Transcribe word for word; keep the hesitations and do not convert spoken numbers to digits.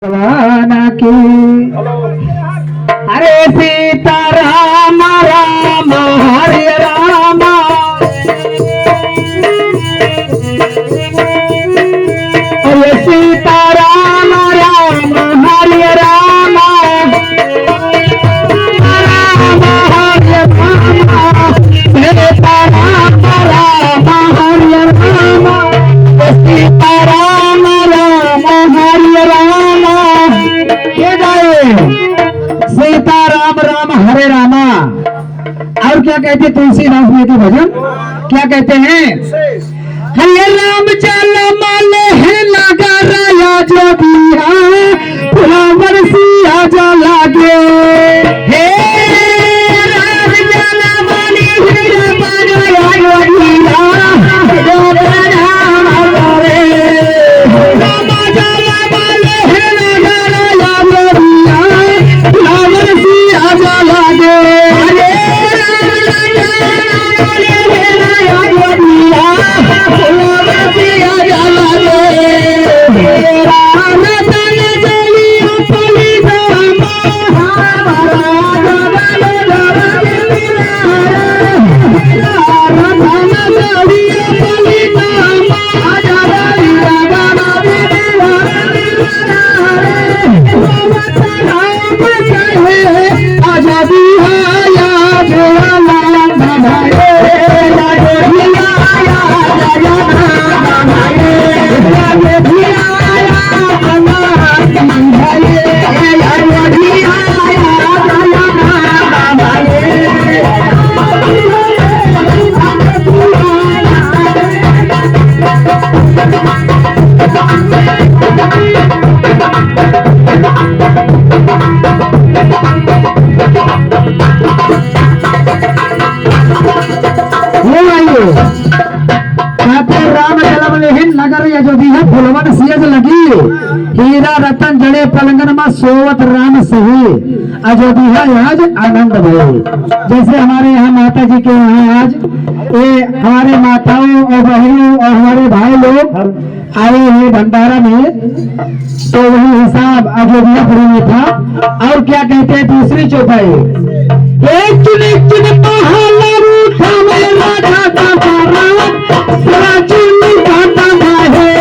भगवान की। अरे सीता राम राम हरे राम। अरे सीता राम राम हरे राम। राम हरे राम, सीता राम राम हरे राम, सीता राम राम हरे राम। ये गाए, सीता राम राम हरे रामा। और क्या कहते तुलसीदास जी के भजन, क्या कहते हैं? हरे राम चल माले है नगर अयोध्या, फुलावन सिया जा लागे। हे राम चल माले है नगर अयोध्या, राम चल माले है नगर अयोध्या, फुलावन सिया जा लागे। ये आइए। कहते राम जन्म लेहिन नगर अयोध्या, फुलवन सिया जा लागे। हीरा रतन जड़े पलंगन मा सोवत राम सही। अयोध्या आज आनंद भये। जैसे हमारे यहाँ माता जी के यहाँ आज ये हमारे माताओं और बहनों और हमारे भाई लोग आए हैं भंडारा में, तो वही हिसाब अयोध्यापुरी में था। और क्या कहते हैं दूसरी चौपाई, ए चुनी चुनी पहाड़ा रूठा में राजा का सारा, सारा चुनी काटा है।